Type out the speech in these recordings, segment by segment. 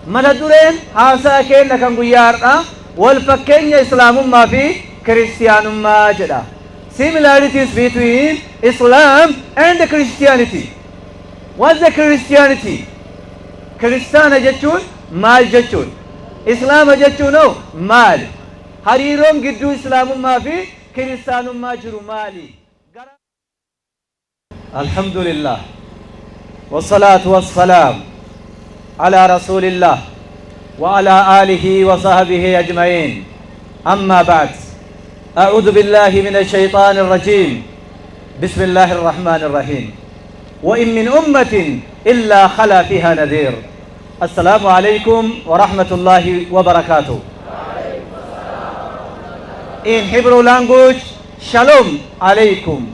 Mata dureen haasa'a keenna kan guyyaa har'aa wal fakkeenya Islaamummaa fi Kiristiyaanummaa jedha. Similarities between Islam and Christianity. What's the Christianity? Kiristaana jechuun maal jechuun? Islaama jechuun hoo maali? Hariiroon gidduu Islaamummaa fi Kiristaanummaa jiru maali? Gara. Alhamdulillah Wassalaatu wassalaam Alaa Rasuulillah Wa alaa aalihi wa sahbihi ajma'iin Ammaa ba'd A'uuzu billaahi mina shayxaani rajiim Bismillaahi rahmaani rahiim Wa in min ummatin illaa khalaa fiihaa nadhiir Assalaamu aleykum wa rahmatullaahi wa barakaatuh. In Hebrew language, Shalom Aleikum.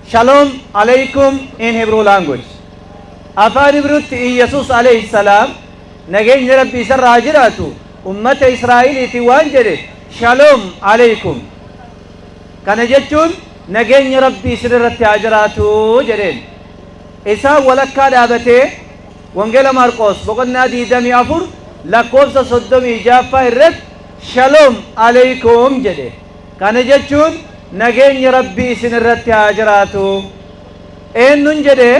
Shalom Aleikum in Hebrew language. Afaan Ibrutti Iyyasuus alayhi salaam, nageenyi Rabbii isarra haa jiraatu, ummata Israa'iliitiin waan jedhe, Shalom Aleikum. Kana jechuun nageenyi Rabbii isinirratti haa jiraatu jedheen. Isaan walakkaa dhaabatee Wangeela Maarqoos boqonnaa 24 lakkoofsa 36ffaa irratti Shalom Aleikum jedhe. Kana jechuun nageenyi Rabbii isin irratti haa jiraatu. Eennun jedhe?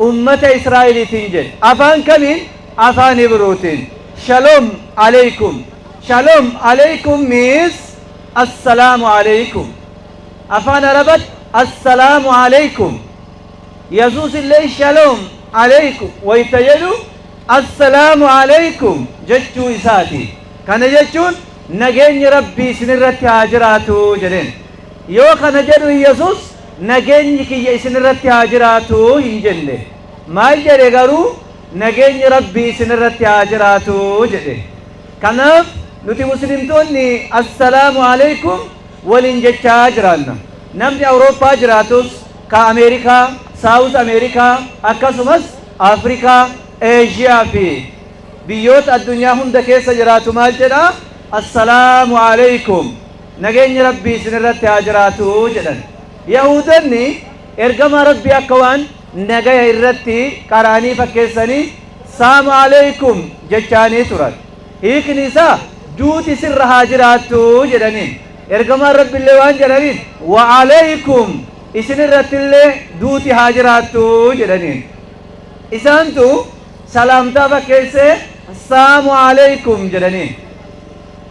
Ummata Israa'eliitiin jedhe. Afaan kamiin? Afaan Hibruutiin. Shalom Aleikum. Shalom Aleikum means Assalaamu Aleikum. Afaan Arabatti Assalaamu Aleikum. Yesuus illee Shalom Aleikum wayta jedhu Assalaamu Aleikum jechuu isaati. Kana jechuun nageenyi Rabbii isinirratti haa jiraatu jedheen. Yoo kana jedhu Yesuus nageenyi kiyya isinirratti haa jiraatu hin jenne. Maal jedhe garuu? Nageenyi Rabbii isinirratti haa jiraatu jedhe. Kanaaf nuti Muslimtoonni Assalaamu Aleikum waliin jechaa jiraanna. Namni Awurooppaa jiraatus, ka Ameerikaa, Saawuz Ameerikaa, akkasumas Afrikaa, Eeshiyaa fi biyyoota addunyaa hunda keessa jiraatu maal jedha? Assalaamu Aleeykum, nageenyi Rabbii isinirratti haa jiraatu jedhan. Yahuudonni ergamaa Rabbii akka waan nagaya irratti qara'anii fakkeessanii Saamu Aleeykum jechaanii turan. Hiikni isaa duuti sirra haa jiraattu jedhaniin. Ergamaan Rabbillee waan jedhaniin wa aleykum isinirrattillee duuti haa jiraattu jedhaniin. Isaantu salaamtaa fakkeessee assaamu aleykum jedhaniin.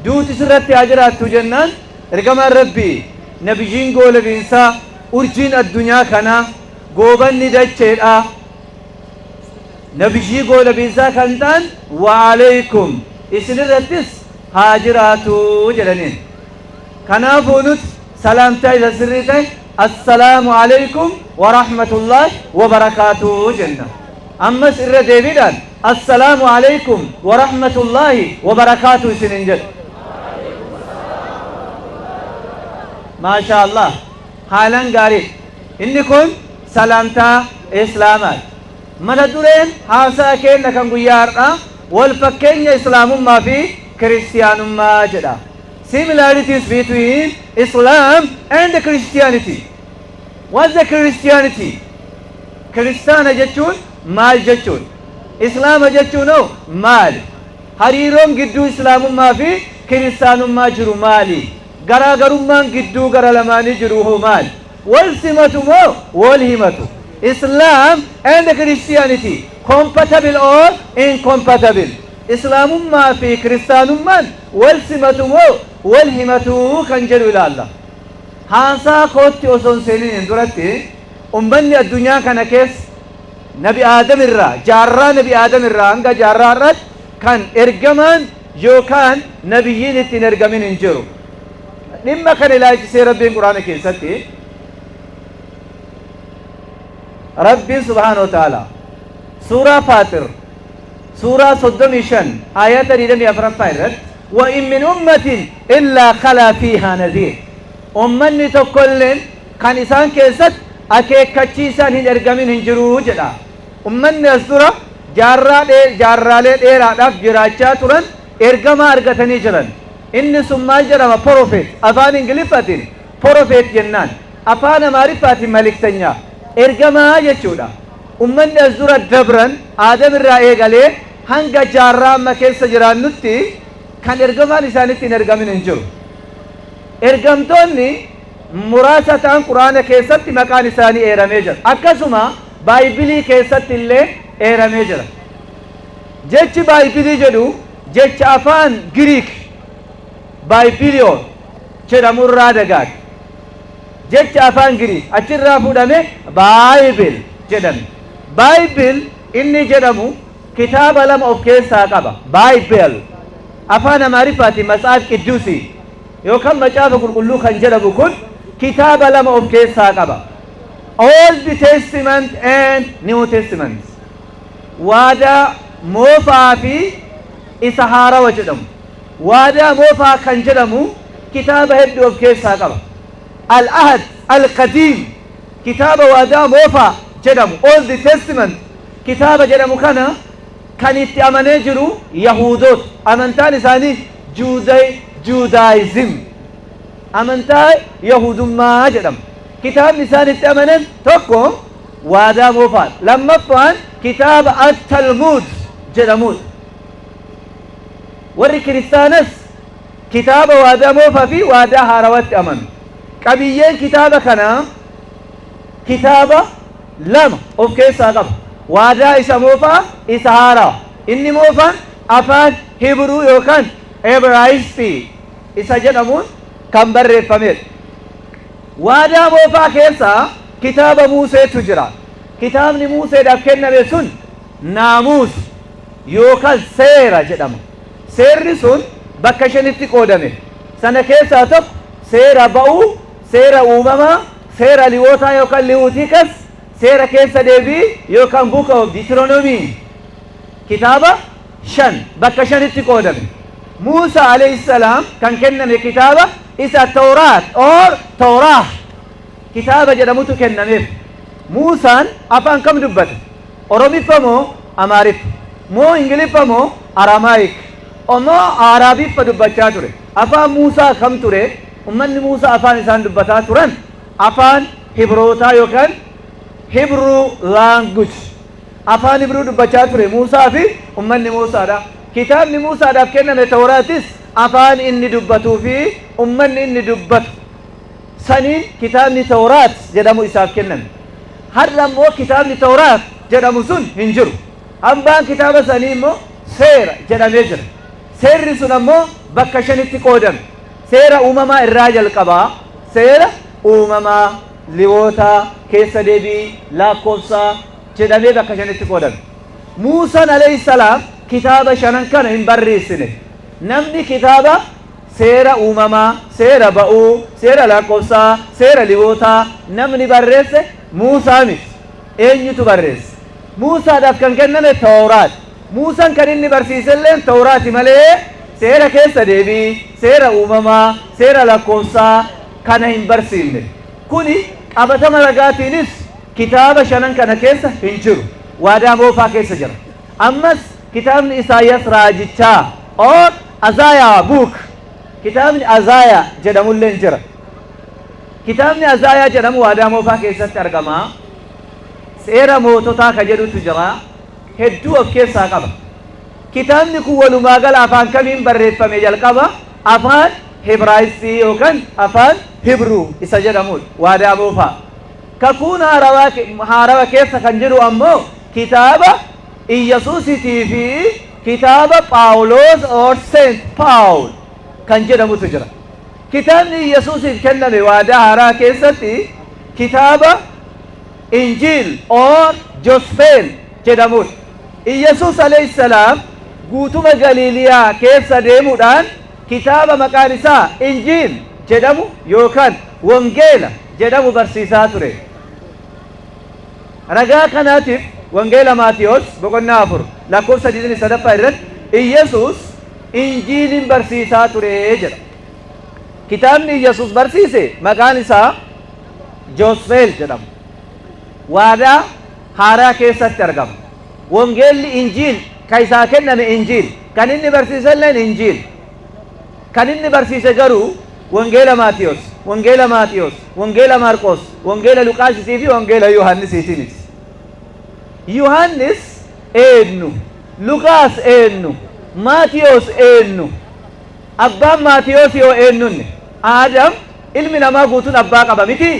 Duuti sirratti haa jiraattu jennaan ergamaan Rabbii nabiyyiin goolabiinsaa urjiin addunyaa kanaa goobanni dacheedhaa Nabiyyii goolabiinsaa kan ta'an wa aleykum isinirrattis haa jiraatu jedhaniin. Kanaafuu nuti salaamtaa isa sirrii ta'e Assalaamu aleykum wa rahmatullahi wa barakaatuh jenna. Ammas irra deebiidhaan Assalaamu aleykum wa rahmatullahi wa barakaatuh isiniin jedha. Maashaa Allah haalaan gaariidha. Inni kun salaamtaa Islaamaati. Mata dureen haasa'a keenna kan guyyaa har'aa wal fakkeenya Islaamummaa fi Kiristiyaanummaa jedha. Similarities between Islam and Christianity. What's the Christianity? Kiristaana jechuun maal jechuun? Islaama jechuun hoo maali? Hariiroon gidduu Islaamummaa fi Kiristaanummaa jiru maali? Garaagarummaan gidduu gara lamaanii jiru hoo maali? Wal simatu moo wal himatu? Islam and Christianity, compatible or incompatible? Islaamummaa fi Kiristaanummaan wal simatu moo wal himatu kan jedhu ilaalla. Haasaa kootti osoo hin seeniniin duratti ummanni addunyaa kana keessa Nabi Aadam irraa, jaarraa Nabi Aadam irraa hanga jaarraa har'aatti kan ergamaan yookaan nabiyyiin itti hin ergamin hin jiru. Dhimma kana ilaalchisee Rabbiin Qur'aana keessatti, Rabbiin subhaanahu wa ta'ala suuraa Faaxir suuraa 35 ayata 24ffaa irratti wa in min ummatin illaa khalaa fiihaa nadhiir, ummanni tokkolleen kan isaan keessatti akeekkachiisaan hin ergamin hin jiru jedha. Ummanni as dura jaarraa jaarraalee dheeraadhaaf jiraachaa turan ergamaa argatanii jiran. Inni sun maal jedhama? Prophet. Afaan Ingiliffatiin prophet jennaan. Afaan Amaariffaatiin maliktanyaa. Ergamaa jechuudha. Ummanni as dura dabran Aadam irraa eegalee hanga jaarraa amma keessa jiraannutti kan ergamaan isaanitti hin ergamin hin jiru. Ergamtoonni muraasa ta'an Qur'aana keessatti maqaan isaanii eeramee jira. Akkasuma Baaybilii keessatti illee eeramee jira. Jechi Baaybilii jedhu jecha afaan Giriik Baaybiliyoon jedhamu irraa dagaage. Jecha afaan Giriik achirraa fuudhame Bible jedhame. Bible inni jedhamu kitaaba lama of keessaa qaba. Bible afaan Amaariffaatiin Matsaaf Qidduusii yookaan Macaafa Qulqulluu kan jedhamu kun kitaaba lama of keessaa qaba. Old Testament and New Testament. Waadaa moofaa fi isa haarawa jedhamu. Waadaa moofaa kan jedhamu kitaaba hedduu of keessaa qaba. Al-Ahad Al-Qadiim, kitaaba waadaa moofaa jedhamu, Old Testament kitaaba jedhamu kana kan itti amanee jiru Yahudoota. Amantaan isaanii Judaism, amantaa Yahudummaa jedhama. Kitaabni isaan itti amanan tokko waadaa moofaadha. Lammaffaan kitaaba At-Talmud jedhamudha. Warri kiristaanas kitaaba waadaa moofaa fi waadaa haarawatti amanu. Qabiyyeen kitaaba kanaa kitaaba lama of keessaa qaba. Waadaa isa moofaa, isa haarawa. Inni moofaan afaan Hibruu yookaan Ebraayisxii isa jedhamuun kan barreeffamedha. Waadaa moofaa keessaa kitaaba Muuseetu jira. Kitaabni Muuseedhaaf kenname sun naamuus yookaan seera jedhama. Seerri sun bakka shanitti qoodame. Sana keessaa tokko seera ba'uu, seera uumamaa, seera liwootaa yookaan Leviticus, seera keessa deebii yookaan Book of Deuteronomy. Kitaaba shan bakka shanitti qoodame. Muusaa alayhi salaam kan kenname kitaaba isa Tawraat or Tawraah kitaaba jedhamutu kennameef. Muusaan afaan kam dubbate? Oromiffa moo Amaariffa? Moo Ingiliffa moo Aramaayik? Moo Araabiffa dubbachaa ture? Afaan Muusaa kam ture? Ummanni Muusaa afaan isaan dubbataa turan afaan Hibrootaa yookaan Hebrew language. Afaan Hibruu dubbachaa ture Muusaa fi ummanni Muusaadha. Kitaabni Muusaadhaaf kenname Tawraatis afaan inni dubbatuu fi ummanni inni dubbatu saniin kitaabni Tawraat jedhamu isaaf kenname. Har'a immoo kitaabni Tawraat jedhamu sun hin jiru. Hambaan kitaaba sanii immoo seera jedhamee jira. Seerri sun ammoo bakka shanitti qoodame. Seera uumamaa irraa jalqabaa, seera uumamaa, liwootaa, keessa deebii, lakkoofsaa jedhamee bakka shanitti qoodame. Muusaan alayhi salaam kitaaba shanan kana hin barreessine. Namni kitaaba seera uumamaa, seera ba'uu, seera lakkoofsaa, seera liwootaa namni barreesse Muusaa miti. Eenyutu barreesse? Muusaadhaaf kan kenname Tawraat. Muusaan kan inni barsiiselleen Tawraati malee seera keessa deebii, seera uumamaa, seera lakkoofsaa kana hin barsiifne. Kuni qabatama ragaatiinis kitaaba shanan kana keessa hin jiru. Waadaa moofaa keessa jira. Ammas kitaabni Isaayyaas raajichaa or Isaiah book, kitaabni Azaayaa jedhamullee jira. Kitaabni Azaayaa jedhamu waadaa moofaa keessatti argama. Seera moototaa ka jedhutu jira. Hedduu of keessaa qaba. Kitaabni kun walumaa gala afaan kamiin barreeffame jalqaba? Afaan Hibraayistii yookaan afaan Hibruu isa jedhamudha. Waadaa moofaa. Kakuun haarawa keessa kan jiru ammoo kitaaba Iyyasuusitii fi kitaaba Phaawulos or Saint Paul kan jedhamutu jira. Kitaabni Iyyasuusiif kenname waadaa haaraa keessatti kitaaba Injiil or Gospel jedhamudha. Iyyasuus alayhi salaam guutuma Galiiliyaa keessa deemuudhaan kitaaba maqaan isaa Injiil jedhamu yookaan Wangeela jedhamu barsiisaa ture. Ragaa kanaatiif Wangeela Maatiyos boqonnaa 4 lakkoofsa 23ffaa irratti Iyyasuus Injiilin barsiisaa ture jedha. Kitaabni Iyyasuus barsiise maqaan isaa Gospel jedhama. Waadaa haaraa keessatti argama. Wangeelli Injiil kan isaa kenname Injiil, kan inni barsiiselleen Injiil. Kan inni barsiise garuu Wangeela Maatiyos, Wangeela Maatiyos, Wangeela Maarqos, Wangeela Luqaasisii fi Wangeela Yohannisiiti miti. Yohaannis eenyu? Luqaas eenyu? Maatiyos eenyu? Abbaan Maatiyos yoo eenyunni? Aadam. Ilmi namaa guutuun abbaa qaba miti?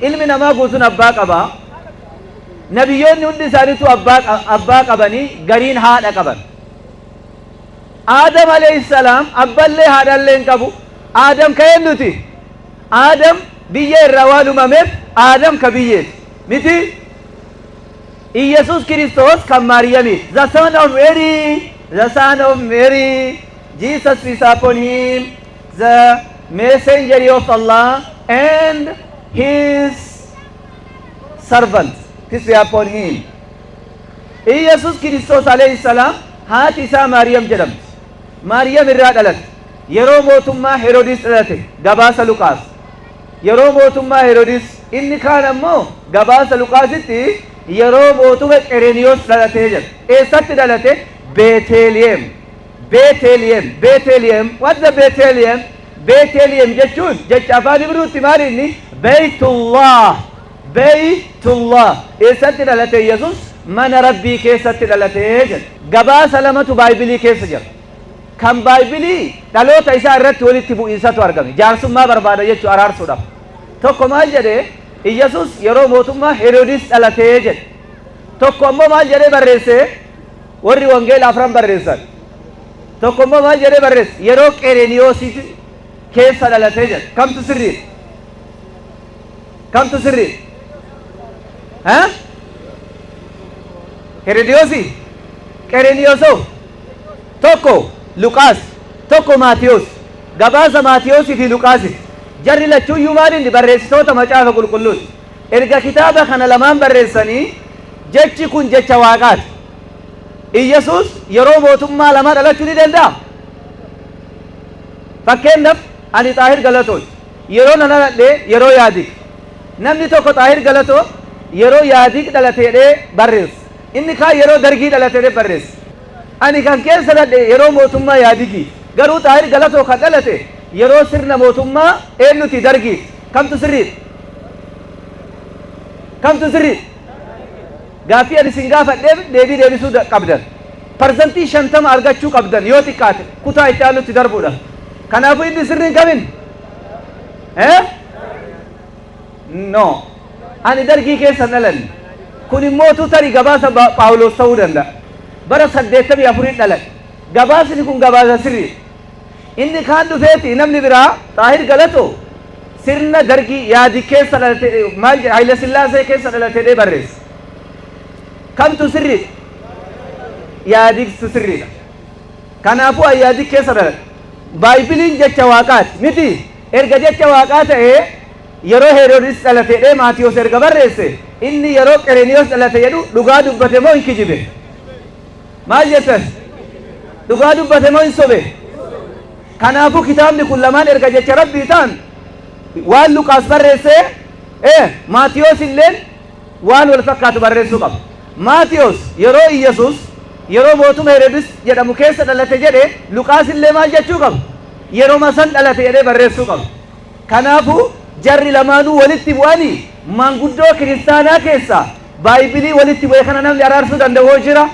Ilmi namaa guutuun abbaa qaba. Nabiyyoonni hundi isaaniitu abbaa qabanii, gariin haadha qaban. Aadam alayhi salaam abballee haadhallee hin qabu. Aadam ka eenyuti? Aadam biyya irraa waan uumameef Aadam ka biyyeeti miti? Iyesuus Kiristoos kan Maariyamiiti. The son of Mary, the son of Mary, Jesus, peace upon him, the messenger of Allah and his servant, peace be upon him. Iyesuus Kiristoos alayhi salaam haati isaa Maariyam jedhamti. Maariyam irraa dhalate. Yeroo mootummaa Herodis dhalate, gabaasa Luqaas. Yeroo mootummaa Herodis. Inni kaan ammoo gabaasa Luqaasitti yeroo mootuma Qereniyoos dhalatee jedha. Eessatti dhalate? Beeteliyeem. Beeteliyeem, Beeteliyeem. What the Beeteliyeem? Beeteliyeem jechuun jecha afaan Ibruutti maal inni? Beeytullah, Beeytullah. Eessatti dhalate Yesus? Mana Rabbii keessatti dhalate jedha. Gabaasa lamatu Baaybilii keessa jira. Kan Baaybilii dhaloota isaa irratti walitti bu'iinsatu argame. Jaarsummaa barbaada jechuu, araarsuudhaaf. Tokko maal jedhe? Iyesus yeroo mootummaa Herodis dhalatee jedhe. Tokko ammoo maal jedhee barreesse? Warri wangeela afran barreessan tokko immoo maal jedhee barreesse? Yeroo Qereniyoositti keessa dhalatee jedhe. Kamtu sirriidha? Kamtu sirriidha? Ha, Herodiyoosi, Qereniyoosoo? Tokko Luqaas, tokko Maatiyos. Gabaasa Maatiyoosii fi Luqaasi. Jarri lachuuyyuu maal inni? Barreessitoota Macaafa Qulqulluuti. Erga kitaaba kana lamaan barreessanii, jechi kun jecha Waaqaati. Iyyasuus yeroo mootummaa lama dhalachuu ni danda'a? Fakkeenyaaf, ani Xaahir Galatooti. Yeroo nan dhaladhe yeroo Yaadig. Namni tokko Xaahir Galatoo yeroo Yaadig dhalate jedhee barreessa. Inni kaan yeroo Dargii dhalate jedhee barreessa. Ani kan keessa dhaladhe yeroo mootummaa Yaadigii. Garuu Xaahir Galatoo kan dhalate yeroo sirna mootummaa eenyuti? Dargii. Kamtu sirriidha? Kamtu sirriidha? Gaaffii ani isin gaafadheef deebii deebisuu qabdan. 50% argachuu qabdan yoo xiqqaate kutaa itti aanutti darbuudha. Kanaafuu inni sirriin kamin? Eh? No. Ani Dargii keessa hin dhalanne. Kun immoo tarii gabaasa Phaawulos ta'uu danda'a. Bara 84iin dhaladhe. Gabaasni kun gabaasa sirrii. Inni kaan dhufeeti namni biraa Xaahir Galatoo sirna Dargii Yaadi keessa dhalate, maal jedha, Haayila Sillaasee keessa dhalate jedhee barreesse. Kamtu sirriidha? Yaadigtu sirriidha. Kanaafuu Yaadig keessa dhalate. Baaybiliin jecha Waaqaati. Miti? Erga jecha Waaqaa ta'ee, yeroo Heroodis dhalate jedhee Maatiyos erga barreesse, inni yeroo Qereniyoos dhalate jedhu dhugaa dubbate moo hin kijibe? Maal jettan? Dhugaa dubbate moo hin sobe? Kanaafuu kitaabni kun lamaan erga jecha Rabbii ta'an, waan Luqaas barreesse Maatiyos illeen waan wal fakkaatu barreessuu qaba. Maatiyos yeroo Iyyasuus yeroo mootuma Heroodis jedhamu keessa dhalate jedhe, Luqaas illee maal jechuu qaba? Yeroo san dhalate jedhee barreessuu qaba. Kanaafuu jarri lamaanuu walitti bu'anii, maanguddoo kiristaanaa keessaa Baaybilii walitti bu'e kana namni araarsuu danda'u hoo jira?